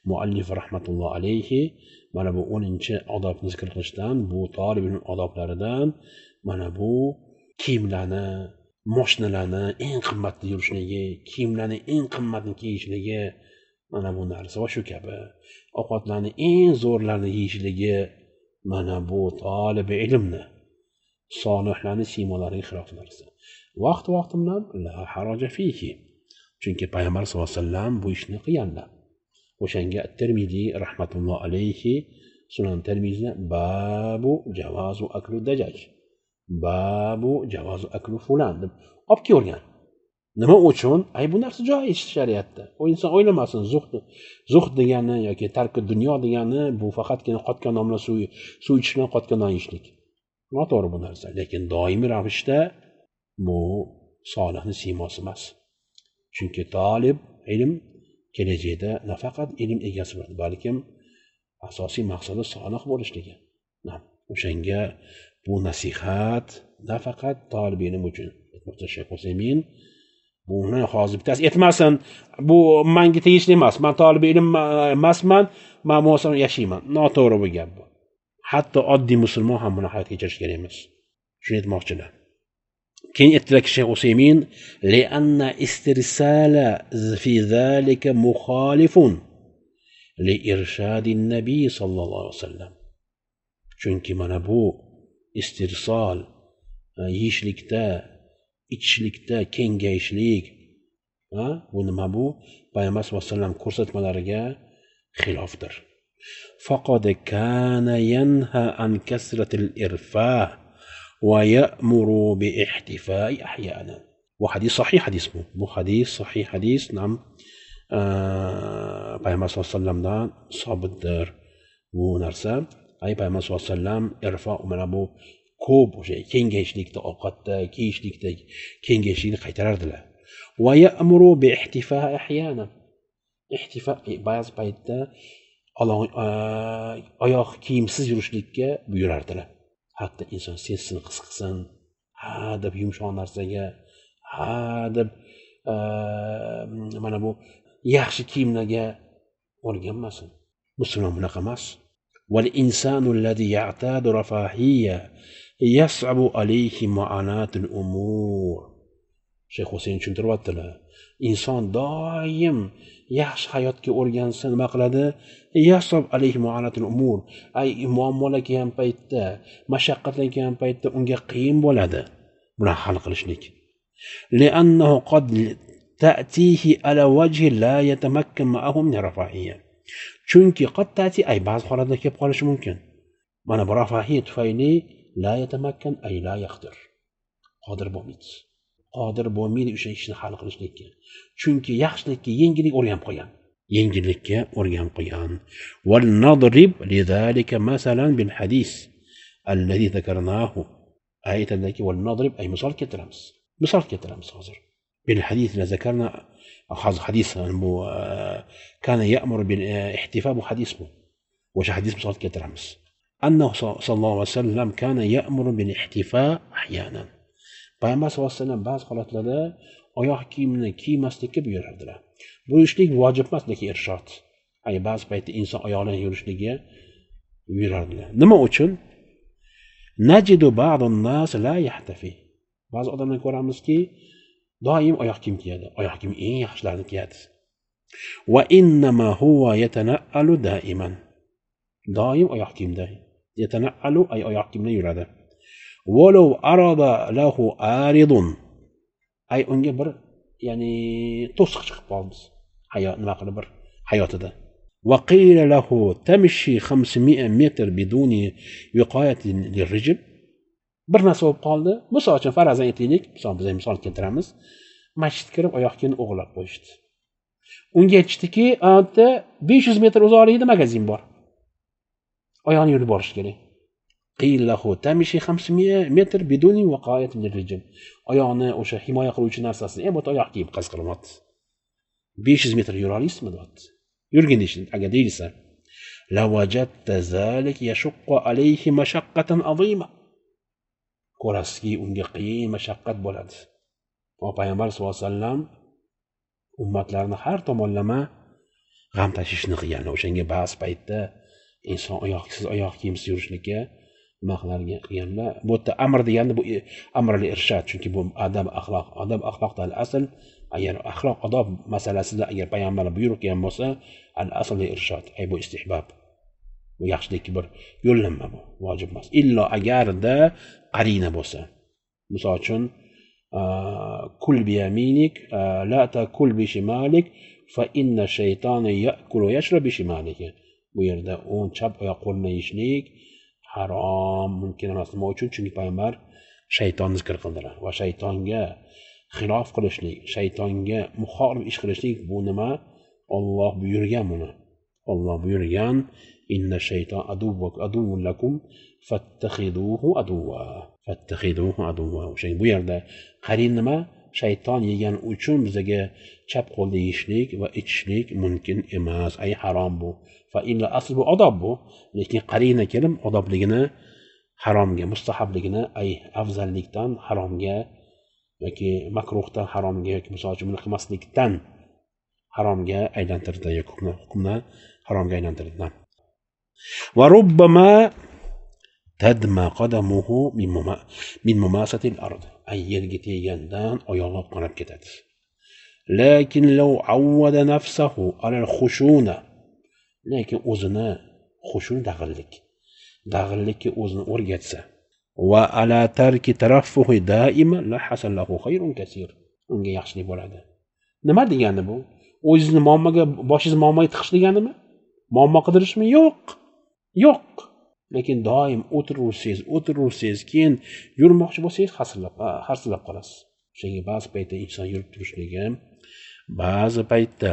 Muallif rahmatulloh alayhi mana bu 10-odobni zikr qilishdan, bu tolib ilm odoblaridan mana bu kiyimlarni, moshinalarni eng qimmatli yurishligi, kiyimlarni eng qimmatini kiyishligi, mana bu narsa va shu kabi ovqatlarni eng zo'rlarini yeyishligi, mana bu tolib ilmni, solihlarni siymolariga xilof narsa. Vaqt-vaqti bilan la haraja fihi. Chunki payg'ambar sollallohu alayhi vasallam bu ishni qilganlar. O'shanga Termiziy rahmatulloh alayhi Sunan Termiziyda babu javazu aklu dajaj, babu javazu aklu fulan deb olib kelgan. Nima uchun? Ay bu narsa joiz shariatda. U inson o'ylamasin, zuhd degani yoki tarki dunyo degani bu faqatgina qotgan non bilan suv ichish bilan qotgan non yeyishlik. Noto'g'ri bu narsa, lekin doimiy ravishda bu solihning siymosi emas. Chunki tolib ilm kelajakda nafaqat ilm egasi bo'ladi, balkim asosiy maqsadi solih bo'lishligi. O'shanga bu nasihat nafaqat tolib ilm uchun. Aytmoqchi Shayx Usaymin, buni hozir bittasi aytmasin, bu menga tegishli emas, men tolib ilm emasman, men bo'lsam yashayman. Noto'g'ri bu gap bu. Hatto oddiy musulmon ham buni hayotga kechirish kerak emas. Shuni aytmoqchilar. Keyin aytdilarki Shayx Usaymin, li'anna istirsala fi zalika muxolifun li irshadin nabiy sallallohu alayhi vasallam. Chunki mana bu istirsol yeyishlikda, ichishlikda kengayishlik, bu nima bu? Payg'ambar sollallohu alayhi vasallam ko'rsatmalariga xilofdir. Faqad kana yanha an kasratil irfah va ya'muru bi ihtifai ahyana. Bu hadis sahih hadis bu. Bu hadis sahih hadis, nam Payg'ambar sollallohu alayhi vasallamdan sobitdir bu narsa. Ay Payg'ambar sollallohu alayhi vasallam irfo mana bu ko'p o'sha kengayishlikda, ovqatda, kiyishlikda kengayishlikni qaytarardilar. Va ya'muru bi ihtifai ahyana. Ihtifa ba'zi paytda oyoq kiyimsiz yurishlikka buyurardilar. Hatto inson sesini qis qilsin, ha deb yumshoq narsaga, ha deb mana bu yaxshi kiyimlarga o'rganmasin. Musulmon bunaqa emas. Wal insanu allazi ya'tadu rafahiyya yas'abu alayhi mu'anatul umur. Shayx Husayn tushuntiryaptilar. Inson doim yaxshi hayotga o'rgansa nima qiladi? Yas'ab alayhi mu'anatul umur. Ay muammolar kelgan paytda, mashaqqatlar kelgan paytda unga qiyin bo'ladi buni hal qilishlik. Li'annahu qad ta'tihi ala wajhi la yatamakkan ma'ahu min rafahiyya. Chunki qad ta'ti ay ba'zi holatlar kelib qolishi mumkin. Mana bu rafahiyya tufayli la yatamakkan ay la yaqdir. Qodir bo'lmaydi. Qodir bo'lmaydi o'sha ishni hal qilishlikka. Chunki yaxshilikka yengillik o'rganib qo'ygan. Yengillikka o'rganib qo'ygan. Wal nadrib lidhalika masalan bil hadis alladhi dhakarnahu. Aytadiki wal nadrib ay misol keltiramiz. Misol keltiramiz hozir. Bil hadis la zakarna hozir hadis bu kana ya'muru bil ihtifa bu hadis bu. O'sha hadis misol keltiramiz. Annahu sallallohu alayhi vasallam kana ya'muru bil ihtifa ahyanan. Payg'ambar sollallohu alayhi vasallam ba'zi holatlarda oyoq kiyimini kiymaslikka buyurardilar. Bu ishlik vojib emas, lekin irshod. Ay ba'zi paytda inson oyoqlarini yurishligiga buyurardilar. Nima uchun? Najidu ba'dun nas la yahtafi. Ba'zi odamlar ko'ramizki, doim oyoq kiyim kiyadi. Oyoq kiyim eng yaxshilarini kiyadi. Va innama huwa yatana'alu daiman. Doim oyoq kiyimda. Yatana'alu ay oyoq kiyimda yuradi. Walau arada lahu aridun. Ay unga bir ya'ni to'siq chiqib qoldi. Hayot nima qilib bir hayotida. Va qila lahu tamshi 500 metr biduni wiqayatin lirrijl. Bir narsa bo'lib qoldi. Misol uchun farazan aytaylik, misol biz misol keltiramiz. Masjidga kirib oyoq kiyimini o'g'irlab qo'yishdi. Unga aytishdiki, anta 500 metr uzoqlikda magazin bor. Oyoqni yurib borish kerak. Qila lahu tamshi 500 metr biduni wiqayatin lirrijl. Oyoqni o'sha himoya qiluvchi narsasini, bu oyoq kiyim qaz qilyapti. 500 metr yura olasizmi deyapti. Yurgin deyishdi, agar deyilsa, la wajadta zalik yashuqqu alayhi mashaqqatan azima. Ko'rasizki, unga qiyin mashaqqat bo'ladi. Va payg'ambar sollallohu alayhi vasallam ummatlarni har tomonlama G'am tashvishni qilganlar. O'shanga ba'zi paytda inson oyoqsiz, oyoq kiyimsiz yurishlikka nima qilganlar. Bu yerda amr deganda bu amrli irshad, chunki bu adab axloq, odob axloqda al-asl. Agar axloq odob masalasida agar payg'ambar buyruq qilgan bo'lsa, al-asl irshad, ay bu istihbab. Bu yaxshilik bir yo'llanma, bu vojib emas. Illo agarda qarina bo'lsa. Misol uchun kul bi yaminik, la takul bi shimalik, fa inna shaytona ya'kulu wa yashrabu bi shimalika. Bu yerda o'ng chap oyoq qo'lni yeyishlik harom, mumkin emas. Nima uchun? Chunki payg'ambar shaytonni zikr qildilar va shaytonga xilof qilishlik, shaytonga muxolif ish qilishlik bu nima? Alloh buyurgan buni. Alloh buyurgan inna shayton aduwwun lakum fattakhiduhu aduwwa. Fattakhiduhu aduwwa. O'sha bu yerda qarin nima? Shayton yegan uchun bizga chap qo'lda yeyishlik va ichishlik mumkin emas. Ay harom bu. Fa illa asl bu odob bu, lekin qarina kelib odobligini haromga, mustahabligini ay afzallikdan haromga yoki makruhdan haromga yoki misol uchun buni qilmaslikdan haromga aylantirdi yoki hukmni haromga aylantirdi. Va rubbama tadma qadamuhu min mumasati al-ard. Ay yerga tegandan oyog'i qonab ketadi. Lakin law awwada nafsahu ala al-khushuna. Lekin o'zini xushun dag'illik, dag'illikka o'zini o'rgatsa va ala tarki taraffuhi daima la hasal lahu khayrun kaseer. Unga yaxshilik bo'ladi. Nima degani bu? O'zingizni muammoga, boshingizni muammoga tiqish deganimi? Muammo qidirishmi? Yo'q. Yo'q. Lekin doim o'tirursiz, keyin yurmoqchi bo'lsangiz harsillab qolasiz. Chunki ba'zi paytda inson yurib turishligi, ba'zi paytda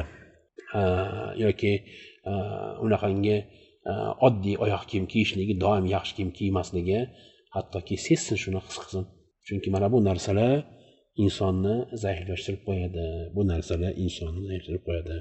yoki unaqangi oddiy oyoq kiyim kiyishligi, doim yaxshi kiyim kiymasligi, hattoki sezsin shuni, his qilsin. Chunki mana bu narsalar insonni zaiflashtirib qo'yadi. Bu narsalar insonni zaiflashtirib qo'yadi.